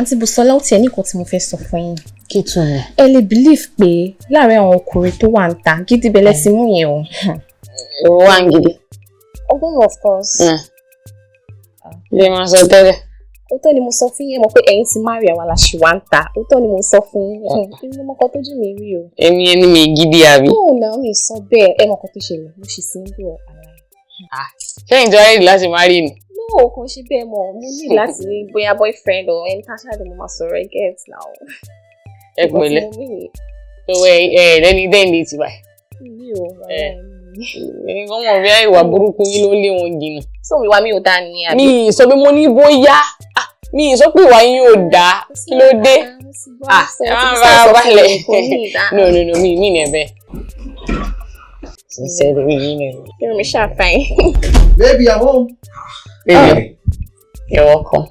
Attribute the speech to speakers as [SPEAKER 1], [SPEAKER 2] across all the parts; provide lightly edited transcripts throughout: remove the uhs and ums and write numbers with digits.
[SPEAKER 1] Àǹtí Bùsọ́lá, ó tiẹ̀ ní nǹkan tí mo fẹ́ sọ fún yín.
[SPEAKER 2] Kí tún ni?
[SPEAKER 1] Ẹ lè believe pé láàárín àwọn ọkùnrin tó wà ń ta gidi bẹ̀lẹ̀ sí mú yẹn o.
[SPEAKER 2] Èwo wà ń gidi?
[SPEAKER 1] Ọgbọ́n, of course.
[SPEAKER 2] Lè máa sọ tẹ́lẹ̀.
[SPEAKER 1] Òótọ́ ni mo sọ fún yín. Ẹ mọ̀ pé ẹ̀yin ti marry, àwa la ṣì wà ń ta. Òótọ́ ni mo sọ fún yín. Èmi mo mọ nǹkan tójú mi rí o.
[SPEAKER 2] Èmi ẹni mi gidi, àbí?
[SPEAKER 1] Ó náà mi sọ bẹ́ẹ̀. Ẹ mọ̀ nǹkan tó ṣẹlẹ̀, mo ṣì single aláì.
[SPEAKER 2] Ṣẹ́yìn tó ráyè láti marry ni?
[SPEAKER 1] No, kò ń ṣe bẹ́ẹ̀ mọ̀. Mo ní láti ní bóyá boyfriend or ẹni tá a ṣáà lè mo máa sọ̀rọ̀, ẹ get now.
[SPEAKER 2] Ẹ pẹ̀lẹ́. Tó ẹ ẹ lẹ́ni dẹ́yìn ti báyìí.
[SPEAKER 1] Mi ò wàhálà mi.
[SPEAKER 2] Ẹ̀yin kan mọ̀ bí ìwà burúkú yín ló lé wọn jìnnà.
[SPEAKER 1] So ìwà mi ò dáa nìyẹn, àbí?
[SPEAKER 2] Mi ì sọ pé mo ní bóyá. Mi ì sọ pé ìwà yín ò dáa. Kí ló dé? Ẹ máa ń bá a balẹ̀. No, no, no, mi ní ẹ bẹ́ẹ̀. Sincerely, mi ní ẹ.
[SPEAKER 1] Irun mi ṣáà fine.
[SPEAKER 3] Baby, I'm home.
[SPEAKER 2] Baby, you're welcome.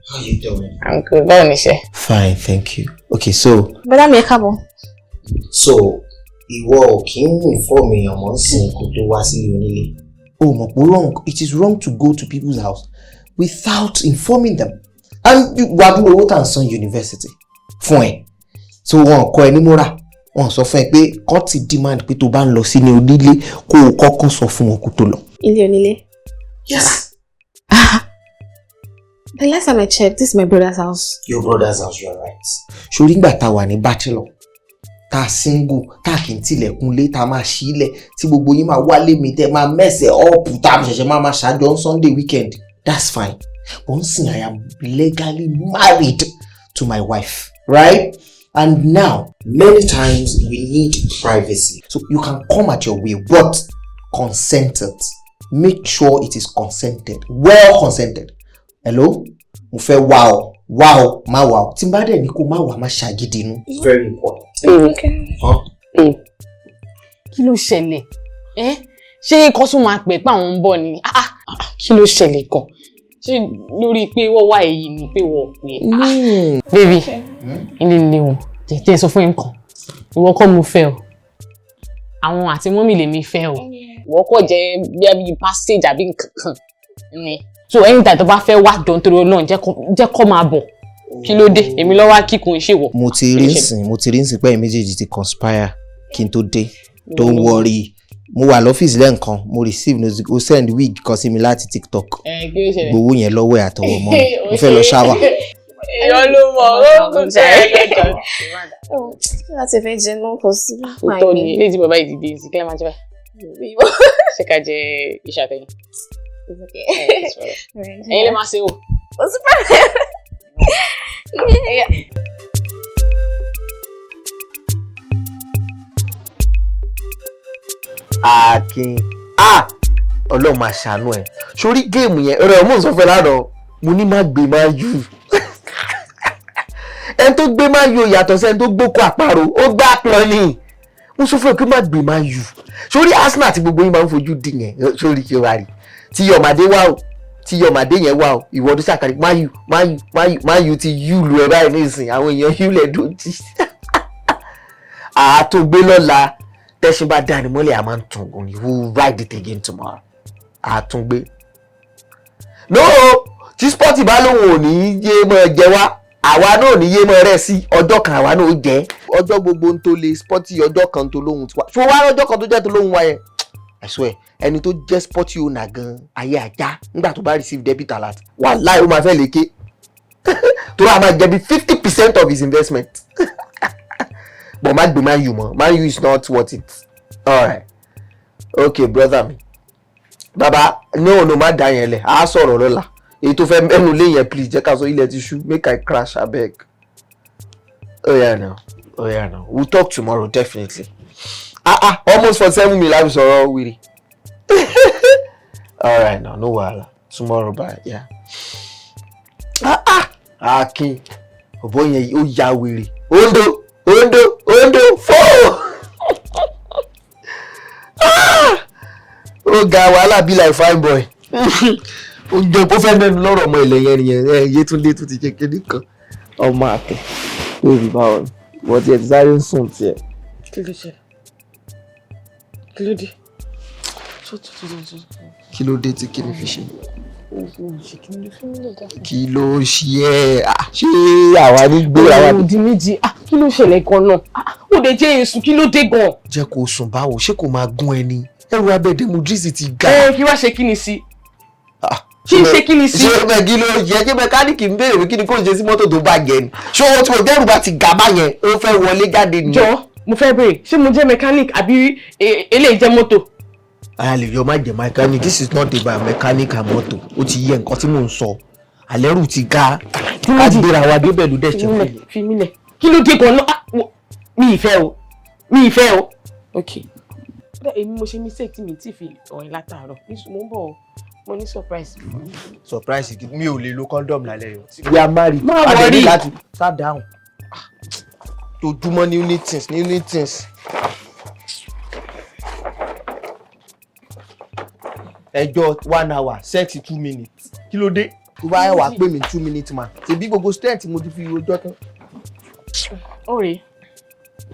[SPEAKER 3] How you doing?
[SPEAKER 2] I'm good. Báwo ni iṣẹ́?
[SPEAKER 3] Fine, thank you. Okay, so.
[SPEAKER 1] Bọ́dá mi, ẹ káàbọ̀.
[SPEAKER 3] So, ìwọ ò kí ń inform èèyàn mọ́ sí kó tó wá sílé onílé. O mọ̀ pé wrong, it is wrong to go to people's house without informing them. And wàá dúró, owó tà ń san university fún ẹ. So wọn kọ́ ẹ ní moral, wọn sọ fún ẹ pé court demand pé tó bá ń lọ sílé onílé, kó o kọ́kọ́ sọ fún wọn kó tó lọ.
[SPEAKER 1] Ilé onílé?
[SPEAKER 3] Yes.
[SPEAKER 1] The last time I checked, this is my brother's house.
[SPEAKER 3] Your brother's house, you are right. Ṣorí ìgbà tá a wà ní bachelor, tá a single, tá a kì í tilẹ̀kùn lé, tá a máa ṣílẹ̀, tí gbogbo yín máa wálé mi, tẹ́ máa mess up, tá a ṣẹ̀ṣẹ̀ máa máa ṣàjọ on Sunday weekend. That's fine. But nsìn, I am legally married to my wife, right? And now, many times we need privacy. So you can come at your will, but consent it. Make sure it is consented, well consented. Hello, mo fẹ́ wá ọ, wá ọ, má wá ọ. Tí n bá dẹ̀ ní kó má wá, má ṣàgídí inú. It's very important.
[SPEAKER 1] Okay.
[SPEAKER 3] Huh?
[SPEAKER 2] Kí ló ṣẹlẹ̀? Ẹ́ ṣé kọ́ tún máa pè pé àwọn ń bọ̀ ni? Ah, ah, kí ló ṣẹlẹ̀ gan? Ṣé lórí pé wọ́n wá èyí ni pé wọ́n pè é?
[SPEAKER 3] No.
[SPEAKER 2] Baby, ilé ilé wọn jẹ́ sọ fún nǹkan. Ìwọ kọ́ mo fẹ́ o. Àwọn àti mummy lèmi fẹ́ o. Ìwọ kọ́ jẹ́ bí i passage àbí nǹkan kan ni. So anytime tó bá fẹ́ wá jọ, nítorí Ọlọ́run, jẹ́ kó máa bọ̀. Kí ló dé? Èmi lọ́wọ́ kíkun ìṣèwọ̀.
[SPEAKER 3] Mo ti rí nsìn, mo ti rí nsìn pé ẹ̀yin méjèèjì ti conspire kí n tó dé. Don't worry, mo wà lọ́fíìsì lẹ́ǹkan, mo receive notification, o send wig kan sí mi láti TikTok.
[SPEAKER 2] Ẹ kí ló ṣẹlẹ̀?
[SPEAKER 3] Gbowó yẹn lọ́wọ́ ẹ̀ àtọwọ́ mọ́ mi, mo fẹ́ lọ ṣáwà.
[SPEAKER 2] Èèyàn ló mọ̀ ó tún tẹ̀ ẹ́ lọ́jọ́.
[SPEAKER 1] Kí láti fẹ́ jẹ náà, kò sí.
[SPEAKER 2] Òótọ́ ni ilé tí bàbá yìí ti dé sí. Kí lè máa jẹ báyìí? Ṣé ká jẹ iṣẹ́ àtẹ̀yìn? Ẹ̀yin lè máa ṣe o.
[SPEAKER 1] Kò sí problem. Yeah.
[SPEAKER 3] Akin, ah, Ọlọ́run máa ṣàánú ẹ̀. Sórí game yẹn ọ̀rẹ́ mò ń sọ fẹ́ lánàá, mo ní má gbé máa yù. Ẹni tó gbé máa yù yàtọ̀ sẹ́ni tó gbókò àparò ó gbá pọn ni. Mo sọ fún ẹ pé má gbé máa yù. Sórí Arsenal tí gbogbo yín máa ń fojú dì yẹn, sórí kí o wá rí tí Yọ̀mádé wá o, tí Yọ̀mádé yẹn wá o, ìwọ ọdún sàkàrí máa yù, máa yù, máa yù, máa yù ti yù lu ẹ báyìí nísìnyí. Àwọn èèyàn yù lẹ̀ dojì àtògbé lọ́la. Tẹ́sí bá dání mọ́lẹ̀, a máa ń tún gùn ni. We will ride it again tomorrow. Àtúngbé no, tí sport bá lóun ò ní yé mọ́ jẹ wá, àwa náà ò ní yé mọ́ rẹ̀ sí. Ọjọ́ kan àwa náà ó jẹ́. Ọjọ́ gbogbo ń tó le sport, ọjọ́ kan tó lóhun tiwa ṣé wàá ọjọ́ kan tó jẹ́ tó lóhun wa yẹn. I swear, ẹni tó jẹ́ sport owner gan, ayé ajá nígbà tó bá receive debit alert, wàláhì, ó máa fẹ́ lékè tó rà, máa jẹ bí 50% of his investment. But má gbé Man U mọ́. Man U is not worth it. Alright, okay, brother mi, baba, no, no, má dá yẹn lẹ̀, á sọ̀rọ̀ lọ́la. Èyí tó fẹ́ mẹ́nu lé yẹn, please, jẹ́ ká sọ. Ilẹ̀ ti ṣú, make I crash, abeg. Oh yeah now, oh yeah now, we'll talk tomorrow, definitely. Ah ah, almost 47 minutes láti sọ̀rọ̀ wèrè. Alright now, no wahala, tomorrow, bye. Yeah. Ah ah, Akin, ọ̀bọ yẹn ó ya wèrè. Ondo, ondo, ondo four. Ah! Ó ga, wàhálà be like fine boy. Ó jẹ kó fẹ́ mẹ́nu lọ́rọ̀ ọmọ ilẹ̀ yẹn nìyẹn. Ẹ Yétúndé tún ti ṣe kinní kan. Ọmọ àkẹ́ lórí, báwo ni wọ́n tiẹ̀ ti sáré ń sùn tiẹ̀?
[SPEAKER 2] Kí ló ṣe? Kí ló dé? Tó tó tó tó tó.
[SPEAKER 3] Kí ló dé tí kí ni fi ṣe? Kí ló ṣe ẹ́? Ah, ṣé àwa ní gbé àwa ní.
[SPEAKER 2] Òdì méjì, ah, kí ló ṣẹlẹ̀ gan-an? Ah, ó lè jẹ́ èsùn, kí ló dé gan-an?
[SPEAKER 3] Jẹ́ kó sùn báwo? Ṣé kò máa gún ẹni? Ẹrù abẹ́dẹ́ Mudris ti ga.
[SPEAKER 2] Ẹ kí wá ṣe kí ni sí?
[SPEAKER 3] Ah,
[SPEAKER 2] Kí n ṣe kí ni sí?
[SPEAKER 3] Ṣé bẹ́ẹ̀ kí ló yẹ kí mẹkáníìkì ń béèrè pé kí ni kò ṣe sí mọ́tò tó bàjẹ́ ni? Ṣé owó tí mo dẹ́rù bá ti ga báyẹn, ó fẹ́ wọlé jáde nìyẹn?
[SPEAKER 2] Jọ, mo fẹ́ béèrè, ṣé mo jẹ́ mechanic àbí eléyìí jẹ́ mọ́tò?
[SPEAKER 3] A lè yọ má jẹ mechanic. This is not about mechanic and motor. Ó ti yẹ nǹkan tí mò ń sọ. Àlẹ́rù ti ga, ká gbéra wa débẹ̀ ló dẹ̀ ṣe
[SPEAKER 2] Fi
[SPEAKER 3] fún
[SPEAKER 2] mílẹ̀,
[SPEAKER 3] mi.
[SPEAKER 2] fi mílẹ̀. Kí ló dé gan-an? Ah, mi ì fẹ́ o, mi ì fẹ́ o. Ok. Èmi mo ṣe mistake tí mi ti fi ọ̀rìn látàárọ̀. Mo ń bọ̀ o, mo ní surprise.
[SPEAKER 3] Surprise? Mi ò lè lo condom lálẹ́ yìí. We are married.
[SPEAKER 2] Má
[SPEAKER 3] A dẹ̀ ní
[SPEAKER 2] worry.
[SPEAKER 3] láti start down. Ojúmọ́, new new things, new new things. Ẹjọ́ 1 hour, sex 2 minutes, kí ló dé? Tó bá wà pè mí 2 minutes man, ṣebí gbogbo strength mo ti fi rojọ́ tán.
[SPEAKER 2] Ó rèé.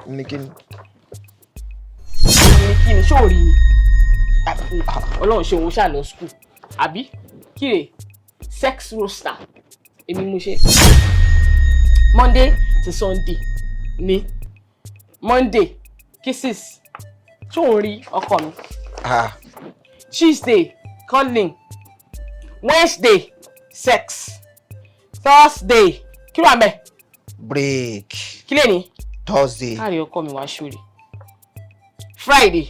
[SPEAKER 3] Ní kíni?
[SPEAKER 2] Ní kí ni? Ṣó rí ni? Ọlọ́run ṣe, òun ṣáà lọ school àbí kíre? Sex roster, èmi mo ṣe. Monday to Sunday ní Monday, kisses. Ṣó ń rí, ọkọ mi?
[SPEAKER 3] Ah.
[SPEAKER 2] Tuesday, cuddling. Wednesday, sex. Thursday, kí ló wà mẹ́?
[SPEAKER 3] Break.
[SPEAKER 2] Kí lè ní?
[SPEAKER 3] Thursday.
[SPEAKER 2] Káàrí ọkọ mi wá sórí. Friday,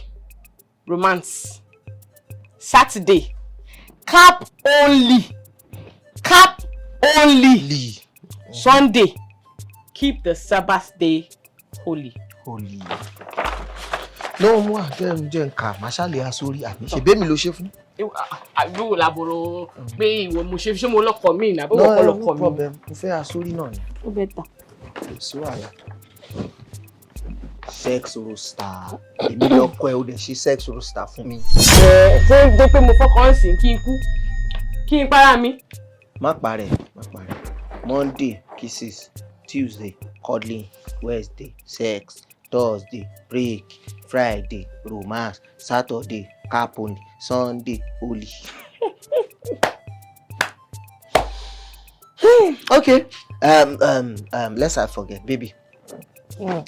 [SPEAKER 2] romance. Saturday, cap only, cap only.
[SPEAKER 3] Lee.
[SPEAKER 2] Sunday, keep the Sabbath day holy.
[SPEAKER 3] Holy. No mú àjẹ́ jẹ́ nǹkan àmàṣàlẹ̀ aṣórí àbí ṣe bẹ́ẹ̀ mi ló ṣe fún.
[SPEAKER 2] Àbúrò làbòrò pé ìwọ mo ṣe, ṣé mo lọ́kọ mi ní àbúrò ọkọ
[SPEAKER 3] No
[SPEAKER 2] lọ́kọ mi?
[SPEAKER 3] problem, mo fẹ́ aṣórí náà ni.
[SPEAKER 1] Ó bẹ ta.
[SPEAKER 3] Kò sí wàhálà. Sex roster, èmi lọkọ ẹ, ó dẹ̀ ṣe sex roster fún mi.
[SPEAKER 2] Ẹ ṣé dé pé mo fọkàn sí kí n kú, kí n para mi?
[SPEAKER 3] Má parẹ́, má parẹ́. Monday, kisses. Tuesday, cuddling. Wednesday, sex. Thursday, break. Friday, romance. Saturday, cap only. Sunday, holy. Okay, let's not forget, baby.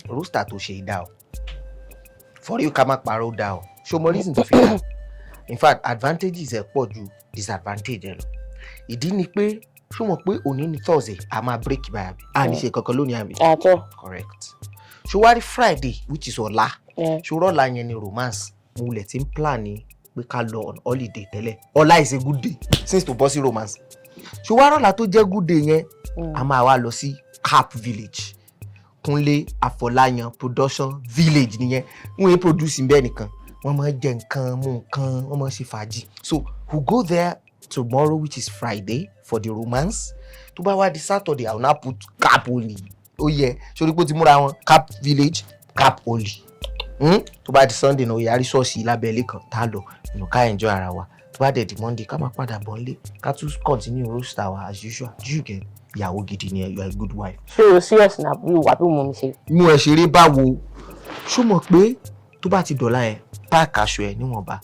[SPEAKER 3] Roster tó ṣe dá o, for you, ká má parọ́, ó dá o. Ṣo mọ reason tó fi dá? In fact, advantages ẹ̀ pọ̀ ju disadvantage ẹ̀ lọ. Ìdí ni pé, ṣó mọ̀ pé òní ni Thursday, a máa break báyà bí a ní ṣe kankan lónìí, àbí?
[SPEAKER 1] Àtọ.
[SPEAKER 3] Correct. Ṣó wá rí Friday, which is ọ̀la, ṣó rọ́ọ̀la yẹn ni romance. Mo wulẹ̀ ti ń plan ni pé ká lọ on holiday tẹ́lẹ̀. Ọ̀la is a good day since tó bọ́ sí romance. Ṣó wá rọ́ọ̀la tó jẹ́ good day yẹn, a máa wá lọ sí Cap Village, Kúnlé Afọláyan production village nìyẹn. Wọ́n yẹn produce bẹ́ẹ̀ nìkan, wọ́n máa jẹ nǹkan, mú nǹkan, wọ́n máa ṣe fàájì. So we go there tomorrow, which is Friday, for the romance. Tó bá wá di Saturday, I will now put cap only. Ó yẹ sórí pé ó ti múra wọn, Cap Village, cap only. Tó bá di Sunday náà, ó yà á rí ṣọ́ọ̀ṣì lábẹ́ ilé kan tá a lọ nù, ká enjoy ara wa. Tó bá dẹ̀ di Monday, ká máa padà bọ̀ nílé, ká tún continue roster wa as usual. Do you get? Ìyàwó gidi ni ẹ, you are a good wife.
[SPEAKER 2] Ṣé o serious na bí wà bí mo mi ṣe?
[SPEAKER 3] Mú ẹ ṣeré báwo? Ṣó mọ̀ pé tó bá ti dọ̀la ẹ, pack aṣọ ẹ níwọ̀nba.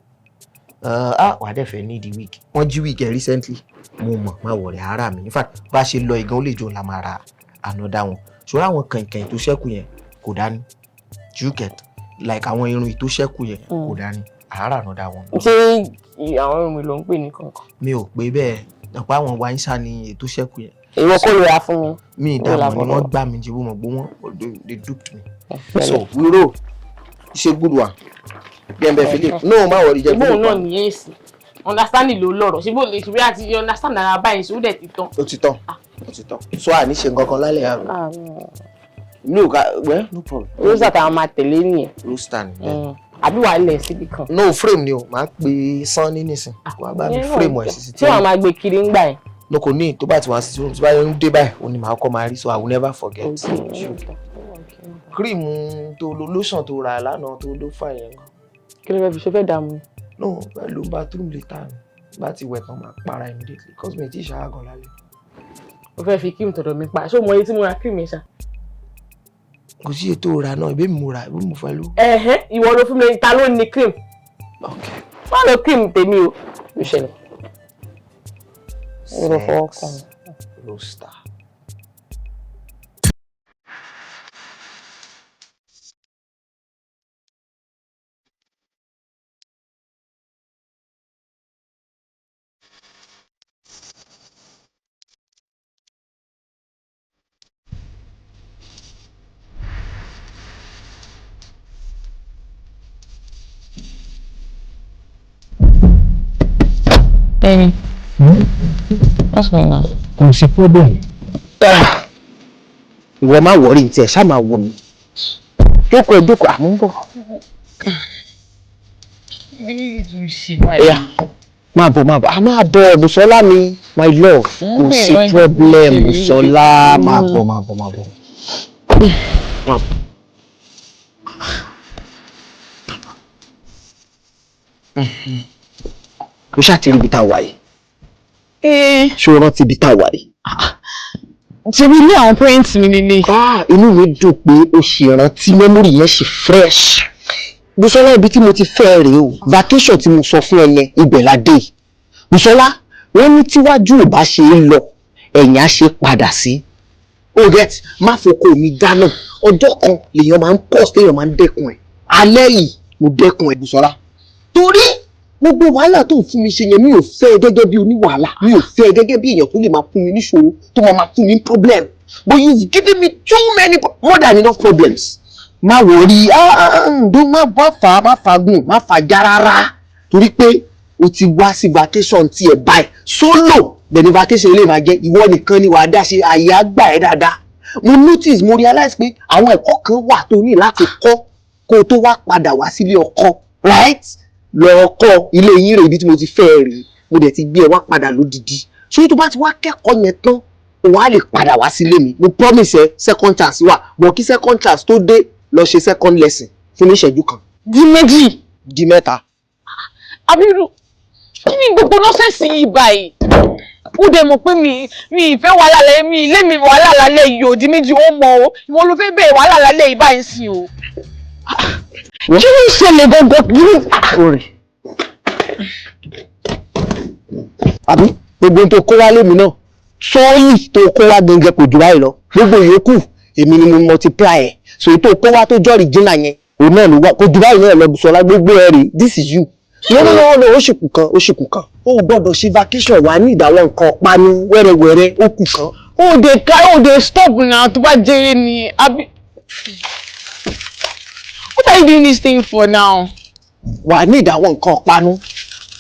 [SPEAKER 3] Ah, wàá dẹ̀ fẹ́ ní the wig. Wọ́n jí wig ẹ recently, mo mọ̀. Má wọ̀rẹ̀ ara mi. In fact, bá a ṣe lọ ìgan, ó lè jọ la máa ra another one. Ṣòro àwọn kànkàn tó ṣẹ́kù yẹn kò dání. Do you get? Like àwọn irun tó ṣẹ́kù yẹn kò dání, àárà another one.
[SPEAKER 2] Ṣé àwọn irun mi ló ń pè ní kankan?
[SPEAKER 3] Mi ò pé bẹ́ẹ̀. Ọ̀pọ̀ àwọn wa ń ṣá ni ètò ṣẹ́kù yẹn.
[SPEAKER 2] Ìwọ kò lè ra fún mi.
[SPEAKER 3] Mi
[SPEAKER 2] Ó là
[SPEAKER 3] ìdààmú ni
[SPEAKER 2] bọ̀.
[SPEAKER 3] Wọ́n gbà mí jẹ́ bó mọ̀ pé wọ́n, they duped me. So we roll. Ṣe good one gbẹ̀mbẹ̀ Philip, no, má worry, jẹ́
[SPEAKER 2] Ìbò
[SPEAKER 3] Philip.
[SPEAKER 2] náà nìyẹn èsì understanding ló lọ́rọ̀. Ṣé bó lè ṣe bí àti understand ara báyìí ṣe, ó dẹ̀ ti tán.
[SPEAKER 3] Ó ti tán, ó ti tán. So àní ṣe nǹkan kan lálẹ́ àrùn no ka, well, no problem.
[SPEAKER 2] Rosa táwọn máa tẹ̀lé nìyẹn.
[SPEAKER 3] Roster nìyẹn.
[SPEAKER 2] Àbí wàá lẹ̀ síbi kan?
[SPEAKER 3] No, frame ni o. Máa pe Sanni nísìn, wàá bá mi frame ẹ̀ sí.
[SPEAKER 2] Ṣé wàá máa gbé kiri ńgbà yẹn?
[SPEAKER 3] No, kò ní. Tó bá ti wá sí tí bá yẹn ń dé báyìí, òun ni màá kọ́ máa rí, so I will never forget. Cream tó lo, lotion tó rà lánàá tó ló fà yẹn gan.
[SPEAKER 2] Kí ló fẹ́ fi ṣe? Fẹ́ dààmú?
[SPEAKER 3] No, pẹ̀lú bathroom later ni. Bá ti wẹ̀ tán, máa para immediately, cause mi ti ṣàgàn lálẹ́.
[SPEAKER 2] O fẹ́ fi cream tọ̀dọ̀ mi pa? Ṣé o mọ iye tí mo ra cream yẹn ṣá?
[SPEAKER 3] Kò sí ètò ìrà náà, ìbí mi mo rà, ìbí mo fẹ́ ló.
[SPEAKER 2] Ẹ̀hẹ́n, ìwọ ló fún mi. Ta ló ní cream?
[SPEAKER 3] Okay.
[SPEAKER 2] Má lo cream tèmi o. Ló ṣẹlẹ̀. Ó lọ fọwọ́ kàn mí.
[SPEAKER 3] Roaster.
[SPEAKER 2] Baby, what's going on?
[SPEAKER 3] Kò sí problem. Ìwọ má worry ní tiẹ̀, ṣá máa wò mí. Jókòó ẹ jókòó, àmú ń bọ̀. Ẹ̀yà máa bọ̀ máa bọ̀, a máa bọ̀ Bùsọ́lá mi, my love. Kò sí problem Bùsọ́lá, máa bọ̀ máa bọ̀ máa bọ̀. Mo ṣáà ti rí ibi tá a wà yìí. Ṣé o rántí ibi tá a wà yìí?
[SPEAKER 2] Ṣebí ilé àwọn parents mi nílé.
[SPEAKER 3] Ah, inú mi dùn pé o ṣì rántí, memory yẹn ṣì fresh. Bùsọ́lá, ibi tí mo ti fẹ́ rèé o. Vacation tí mo sọ fún ẹ yẹn, ibẹ̀ la dé yìí. Bùsọ́lá, wọ́n ní tíwájú ò bá ṣe é lọ, ẹ̀yìn á ṣe padà sí. O get má foko mi dáná. Ọjọ́ kan lèèyàn máa ń pọ̀ téèyàn máa ń dẹ́kun ẹ̀. Alẹ́ yìí mo dẹ́kun ẹ̀, Bùsọ́lá. Torí gbogbo wàhálà tó ń fún mi ṣe yẹn, mi ò fẹ́ ẹ gẹ́gẹ́ bí oníwàhálà, mi ò fẹ́ ẹ gẹ́gẹ́ bí èèyàn tó lè máa fún mi níṣòro, tó máa máa fún mi ní problem, but you've given me too many, more than enough problems. Má worry, ǹdó má bá fà á, má fà gùn, má fà já rárá, torí pé o ti wá sí vacation tiẹ̀ báyìí solo. Bẹ̀ni vacation lè máa jẹ́ ìwọ nìkan ni wàá dá ṣe, àyè á gbà ẹ́ dáadáa. Mo notice, mo realize pé àwọn ẹ̀kọ́ kan wà tó ní láti kọ́ kó o tó wá padà wá sílé ọkọ, right? Lọ kọ́. Ilé yín rè, ibi tí mo ti fẹ́ rèé, mo dẹ̀ ti gbé ẹ wá padà lódìdí. Ṣé tó bá ti wá kẹ́kọ̀ọ́ yẹn tán, wàá lè padà wá sílé mi. Mo promise ẹ, second chance wà, but kí second chance tó dé, lọ ṣe second lesson fún ní ìṣẹ́jú kan.
[SPEAKER 2] Di méjì.
[SPEAKER 3] Di mẹ́ta.
[SPEAKER 2] Abiru, kí ni gbogbo nonsense yìí báyìí? Ó dẹ̀ mọ̀ pé mi ìfẹ́ wàhálà lẹ́ mi ilé mi, wàhálà lálẹ́ yìí ò di méjì. Ó mọ̀ o, ìwọ ló fẹ́ bẹ̀rẹ̀ wàhálà lálẹ́ yìí báyìí sí o. Kí ló ń ṣẹlẹ̀ gangan? Kí ló?
[SPEAKER 3] Orin àbí gbogbo ohun tó kó wá lémi náà, sọ́ọ̀lì tó kó wá gangan kò jù báyìí lọ. Gbogbo ìyókù èmi ni mo multiply ẹ̀. So èyí tó kó wá tó jọ́ original yẹn, òun náà ló wà, kò jù báyìí náà lọ. Bùsọ̀lá, gbogbo ẹ̀ rè, this is you. No, no, no, no, ó sì kù kan, ó sì kù kan. Ó gbọ́dọ̀ ṣe vacation wà ní ìdáwọ́ nǹkan panu wẹ́rẹ́wẹ́rẹ́, ó kù kan.
[SPEAKER 2] Ó dé ká, ó dé stop now, tó bá jẹ́rẹ́ ni àbí. What are you doing this thing for now?
[SPEAKER 3] Wà ní ìdáwọ́ nǹkan panu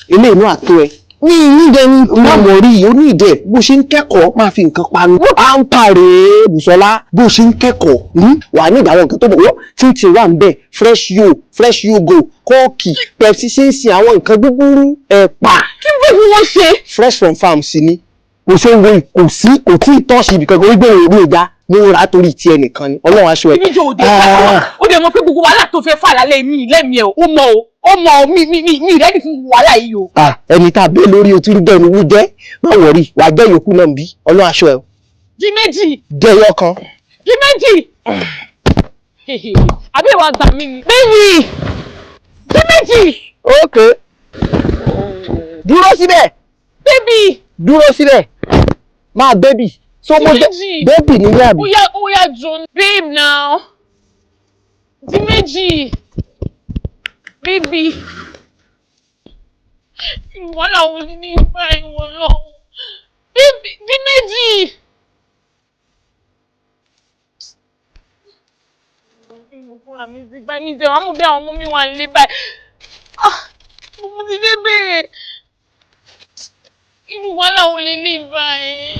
[SPEAKER 3] ilé inú àtó ẹ.
[SPEAKER 2] Mi ní ìdẹ ní.
[SPEAKER 3] Má mọ̀ rí i, ó ní ìdẹ. Bó ṣe ń kẹ́kọ̀ọ́, máa fi nǹkan panu. À ń parẹ́ Bùsọ́lá, bó ṣe ń kẹ́kọ̀ọ́, wà ní ìdáwọ́ nǹkan tó bọ̀ wọ́ tí wà ń bẹ̀, fresh yo, fresh yogo, Coke, Pepsi, ṣe ń sin àwọn nǹkan gbúgbúrú, ẹ̀pà.
[SPEAKER 2] Kí ló fi wọ́n ṣe?
[SPEAKER 3] Fresh from farm sí ni. Kò ṣe ń wo, kò sí, kò tí ì tọ́ọ̀ṣì ibì kankan wípé òun ò já. Mo rà á torí tiẹ̀ nìkan ni. Ọlọ́run aṣọ ẹ̀.
[SPEAKER 2] Ibi jò òde ó dẹ̀ mọ̀ pé gbogbo wàhálà tó fẹ́ fà lálẹ́ mi lẹ́mi ẹ̀, ó mọ̀ o, ó mọ̀ o, mi ready fún wàhálà yìí o.
[SPEAKER 3] Ah, ẹni tá a bẹ́ lórí o tún rí bẹ́ẹ̀ ni wú jẹ́. Má worry, wàá jẹ́ yòókù náà bí. Ọlọ́run aṣọ ẹ̀.
[SPEAKER 2] Di méjì.
[SPEAKER 3] Jẹ́ ẹyọ kan.
[SPEAKER 2] Di méjì. Àbí ìwà gbà mí ni. Baby, di méjì.
[SPEAKER 3] Ok, dúró síbẹ̀.
[SPEAKER 2] Baby.
[SPEAKER 3] Dúró síbẹ̀, máa baby so mo jẹ́
[SPEAKER 2] Méjì.
[SPEAKER 3] Baby ní ní àbí.
[SPEAKER 2] Oya, oya, John, babe now. Di méjì. Baby. Ìwọ làwọn ní ìgbà ìwọ náà. Baby, di méjì. Fúnra mi ti gbá ní ìjẹun, àmọ́ bí àwọn ọmọ mi wà nílé báyìí. Ah, mo ti fẹ́ bẹ̀rẹ̀. Irú wàhálà wo lè ní báyìí?